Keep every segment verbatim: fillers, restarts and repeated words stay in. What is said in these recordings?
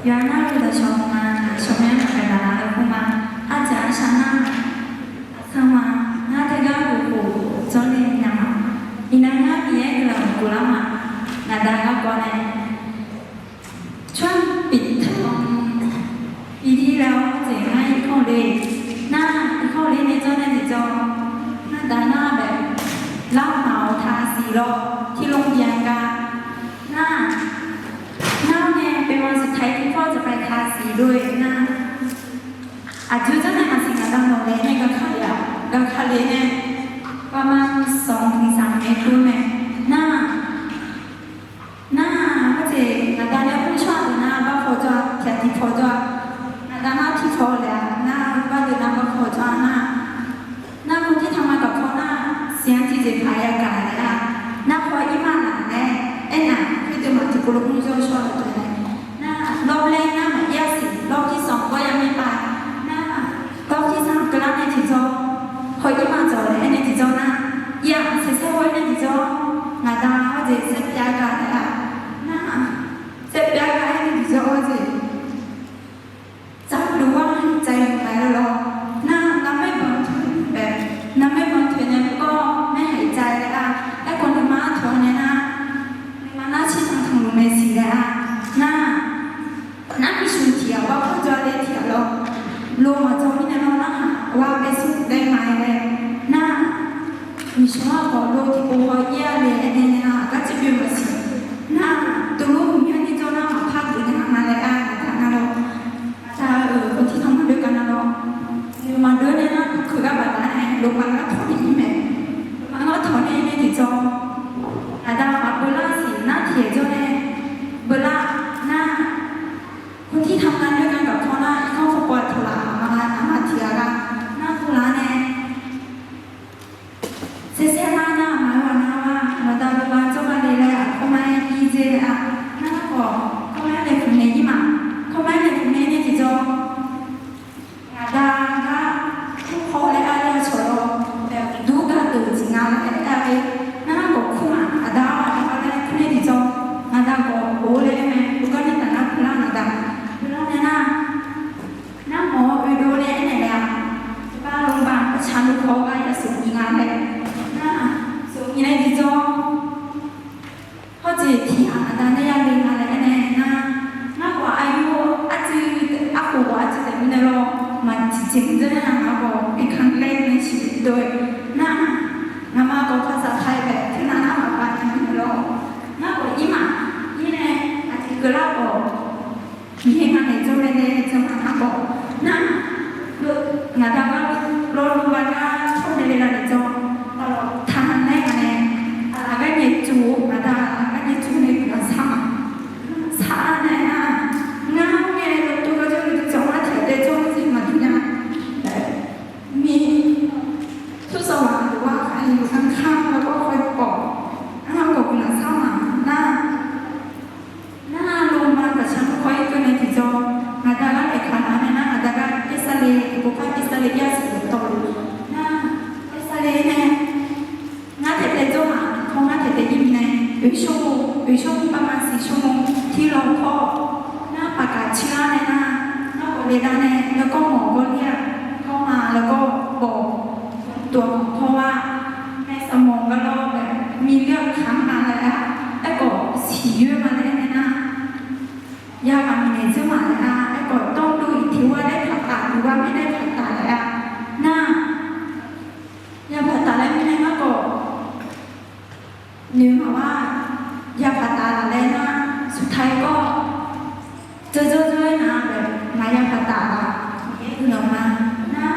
Yawqha nar-eu dawqshawq ma, shawqmya maqgaq laf-eu khoer ma, arjaq arshaq nar, aqsanr ma, ngar teugar ghof khof jawrle nya ma. Iqnan ngar Miqyaer guiqlanq goflar ma. Ngaqda garkawv nae ช่วงปิดเทอม ปีที่แล้ว jeq ngar irkanr le nar, irkanr le nae jawr nae tiqjawr, ngaqda nar bae, รับเหมาทาสี lawr, ที่โรงเรียน gar nar, nar nae เป็นวันสุดท้ายที่พ่อจะไปทาสีด้วย nar, aqjox jawr nae maqsiq ngaqda nawqle nae garkar le-aq, garkar le nae ประมาณสองถึงสามเมตร dov mae nar, nar, arjeq ngaqda nae mr shawr-aq deuq nar barpaw jawr-a, tiqghaq tiqpaw jawr-a, ngaqda nar tiqpaw laef-a nar, bar deuq nar barpaw jawr-a nar, nar คนที่ทำงานกับพ่อ nar, siqnya tiqjeq paq yagaq laer-a, nar paw irmaf laf nae, aernar, khoerdeuq maq tiqpov lo mr jawr shawr-a deuq nae, nar, รอบแรก nar maqir-a siq, รอบที่สอง ก็ยังไม่ไป nar, รอบที่สาม keuvlar nae tiqjawr, paw irmaf dzawq laer aernae tiqjawr nar, ir-aq saeqsaer haw-aer nae tiqjawr, ngaqda arjeq saerpyav gaq laer-a, nar, saerpyav gaq-aer nae tiqjawr arjeq จับดูว่ามันใจอยู่ไหม lawr, nar, น้ำไม่บนถุง แบบ น้ำไม่บนถุง nae garkawv ไม่หายใจ laer-a, aerkhawf nuima artoeq-anr nae nar, nuima nar shirtanq tanqluf mae siq laer-a, nar, nar miqshuq tiq ghaq barpaw jawr-a laer tiq ghaq lawr, lo maqjawr mirnae lawr narhaq, ghaq bae smr daef ma-aer laer, nar, miqshuq arkhawf lo tiqpov haw ir-a le aernae nar, garjir byoe maqsiq, nar, tuvlur mqmyanr ni jawr nar maqpar geuf nya ma laer-a, ngaqda nar lawr, ngaqda-euq คนที่ทำงานด้วยกัน nar lawr, nuima dov nae nar, keugar baqda nae loma ngar tawq nae ir mae, loma ngar tawq nae ir nae tiqjawr, ngaqda maqbeular siq nar tiq-aer jawr nae beular nar, คนที่ทำงานด้วยกันกับพ่อ nar, irkanr paw paw tawq laf aqma, aqma tiq ghaq gar nar tawq laf nae, saersaer nar nar aqma-eu ghaq nar-a, ngaqda loma jawrma le laer-aq, พ่อแม่ ir dzer laer-a, nar khawf พ่อแม่ laeqhmq nae ir ma, พ่อแม่ laeqhmq nae nae tiqjawr, ngaqda gar kur haw laer-a, laer-a cawq lawr, dur gar deuq jeq nga laer-a le, nar khawf kur ma, aqda aqda laer kur nae tiqjawr, ngaqda khawf or laer mae, or gar nae taf nar kurlar ngaqda, kurlar nae nar, nar mawq-awr oedov laer aernaeq laer-a, bar lawr bar ประชานุเคราะห์ gar ya smq nyi nga laer, nar smq nyi nae tiqjawr, hawr jeq tiq ghaq aqda nae ya le nga laer aernaeq nar, ngar khawf aqyawf arcuiv, arkhof khawf arcuiv taef mirnae lawr, maq tiqjeq mr dzer nar ngar khawf เป็นครั้งแรกในชีวิตด้วย nar, ngaqma khawf ภาษาไทย bae teunav nar maqpav nya mirnae lawr, ngar khawf ir ma, ir nae aqjeq keuvlar khawf, Miqyaer nga naeq jawr nae nae jawr ma nar khawf, nar, ngaqda gar lawr lawr bar gar tawr nae le la naeq jawr, taqlawq taq nae nga nae, aqlaf gar nyaef tsuif-eu ngaqda, aqlaf gar nyaef tsuif nae guiqlanq shar ma, shar nae nar, ngar nae lawr tov gar jawr nae jawr ma tiq ghaq tae jawr-eu jeq maqdur nya, mir, ทุกสวรรค์ หรือว่าใครอยู่ข้างๆ แล้วก็คอยปลอบ nar khawf guiqlanq shar ma nar, nar loma ประชานุเคราะห์ irkeuv nae tiqjawr, ngaqda gar laeqkaq nar nae nar, ngaqda gar เอ็กซเรย์ tiqpov par เอ็กซเรย์ yar siq dawqtawvluf, nar เอ็กซเรย์ nae ngar taef tae jawr ma, hawr ngar taef tae ir minae, oeqshawr-eu, oeqshawr-eu ประมาณสี่ชั่วโมง ที่เราก็ nar paqkaq cirlar nae nar, ngar khawf le lar nae, แล้วก็หมอก็เรียกเข้ามา แล้วก็บอก ตรวจของพ่อว่า ในสมองก็ลอกแบบ มีเลือดค้างมาแล้ว aerkhawf siqyoer ma laer aernaeq nar, ya maqmiqnaeq dzeur ma laer-a, aerkhawf ต้องดูอีกทีว่าได้ผ่าตัดหรือว่าไม่ได้ผ่าตัด laer-a, nar, ya ผ่าตัด laer mirnae ngar khawf noeq ma-a, ya ผ่าตัด laer nar, สุดท้ายก็ dzeur dzeur dzeur-aer nar, maqya ผ่าตัด laf, Miqyaer guiqlanq ma nar,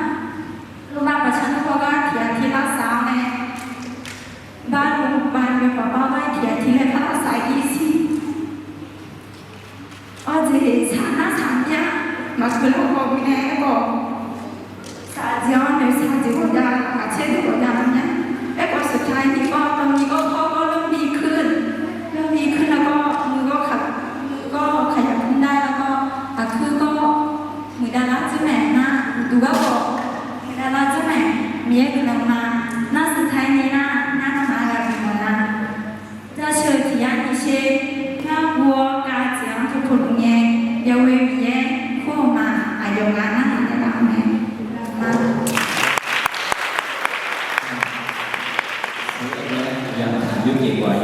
loma ประชานุเคราะห์ gar tiq ghaq tiq lavsav-awr nae, bar loma yawbav bar gar tiq ghaq tiq laer par lavsav ir siq. Awr jeq saq nar saq mya, maqkeuv lar khawf mirnae aerkhawf, saqjeq-anr noeq saqjeq ghawqjav, maqcaer deuq ghawqjav mya. Aerkhawf สุดท้าย ni gawr tawv ni gawr tawr gawr เริ่มดีขึ้น, เริ่มดีขึ้น แล้วก็ มือก็ขยับขึ้นได้ แล้วก็ aqkuir gawr muiqdav lar dzeurmaeq nar, uqduq garkawv muiqdav lar dzeurmaeq, Miqyaer guiqlanq ma. Nar สุดท้าย ni nar, ngar nawmaf-anr ghaq bimawf nar, jasheuq tiq yar ni sher, ngar guv-awr kav jeq-anr yawqghaq narhaq naeqlaf-eu mae. Mar. Yawqjeq gawq-aq